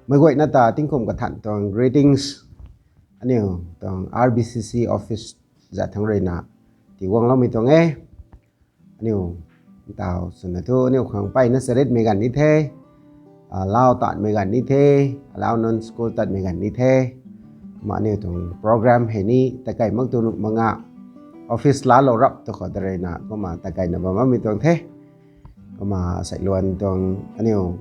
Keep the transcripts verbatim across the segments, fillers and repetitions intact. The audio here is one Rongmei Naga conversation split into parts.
Meic guayna ta tingkum kathan tuang greetings aniu tuang R B C C office zat thangc ruina tiiguangloumei tuang e. Aniu ntaw swna thu aniu khang mpeyna charitmei ganv ni the, lau tatmei ganv ni the, alau nunc school tatmei ganv ni the. Kumna aniu tuang program hei ni takei mak tu nuh manga office laalou rap tu khou ta ruina kumna takeina bam bammei tuang the. Kumna seiluan tuang aniu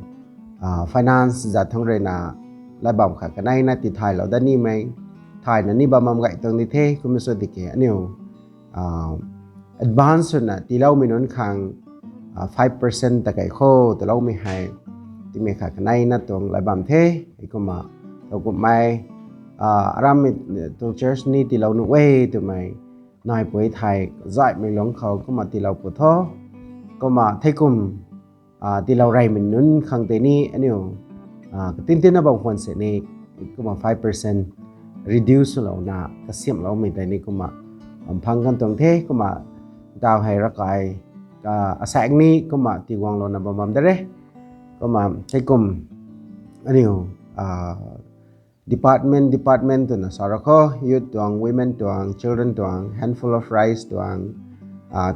finance zat thangc ruina lat bam khat kaneina tithaylou dat nimei thayna ni bam bam gay tuang di the. Kumna sw tiki aniu advance swna tiiloumei nunc khang five percent takei khou tiiloumei hei timei khat kaneina tuang lat bam the. Kumna tau kumhmei arammei tuang church ni tiilou nuh e twmei naipui thei zaihmei lungc khou kumna tiilou pu tho. Kumna theikum tiilou reymei nunc khang tei ni aniu katintinna bam khwan sini kumna five percent reduce swlouna kasiamhloumei tei ni kumna phang kan tuang the. Kumna ntaw hei rakai asaekc ni kumna tiiguanglouna bam bam de re. Kumna theikum aniu department department twna sa ra khou, youth tuang, women tuang, children tuang, handful of rice tuang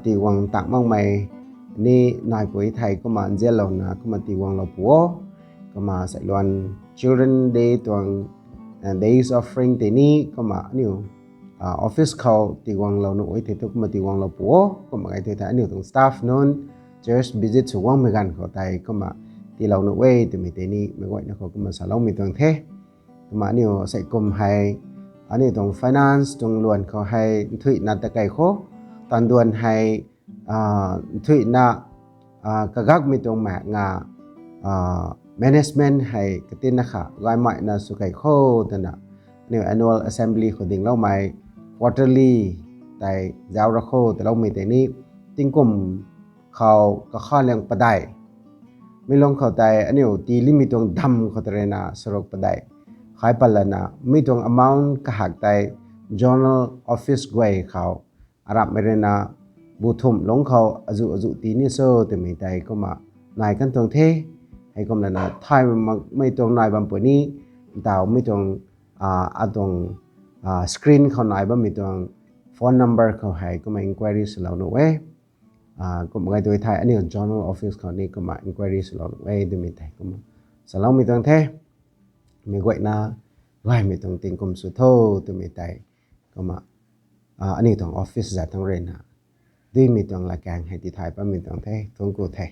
tiiguang tang makmei ni naipui thei kumna nzianlouna kumna tiiguanglou pu o. Kumna seiluan children day tuang days offering tei ni kumna aniu office khou tiiguanglou nuh e thei thu kumna tiiguanglou pu o. Kumna gay tei thei aniu tuang staff nunc, church visit sw guangmei ganv khou tei kumna tiilou nuh e twmei tei ni meic guayna khou kumna saloumei tuang the. Kumna aniu seikum hei aniu tuang finance tuang luan khou hei nthuihna takei khou tanduan hei nthuihna kagakmei tuang mak nga management hei katinna kha gaymei na sw kei khou twna aniu annual assembly khou dingloumei quarterly tei zauc ra khou tiiloumei tei ni tingkum khou kakha liang padeih mi lungc khou tei aniu tii limei tuang dam khou ta ruina saruk padeih khai palana mi tuang amount kahak tei zonal office guay khou aramhmei ruina bu thumh lungc khou azuh azuh tii ni cho twmei tei kumna nai kan tuang the. Heikum lana thay makmei tuang nai bam puni ntawmei tuang atuang screen khou nai bammei tuang phone number khou hei kumna inquiry swlou nuh e. Kum gay tu thei aniu zonal office khou ni kumna inquiry swlou nuh e twmei tei kumna saloumei tuang the. Meic guayna gaymei tuang tingkum sw tho twmei tei kumna aniu tuang office zat thangc ruina duimei tuang latkaeng hei tithay bammei tuang the. Thuanc ku the.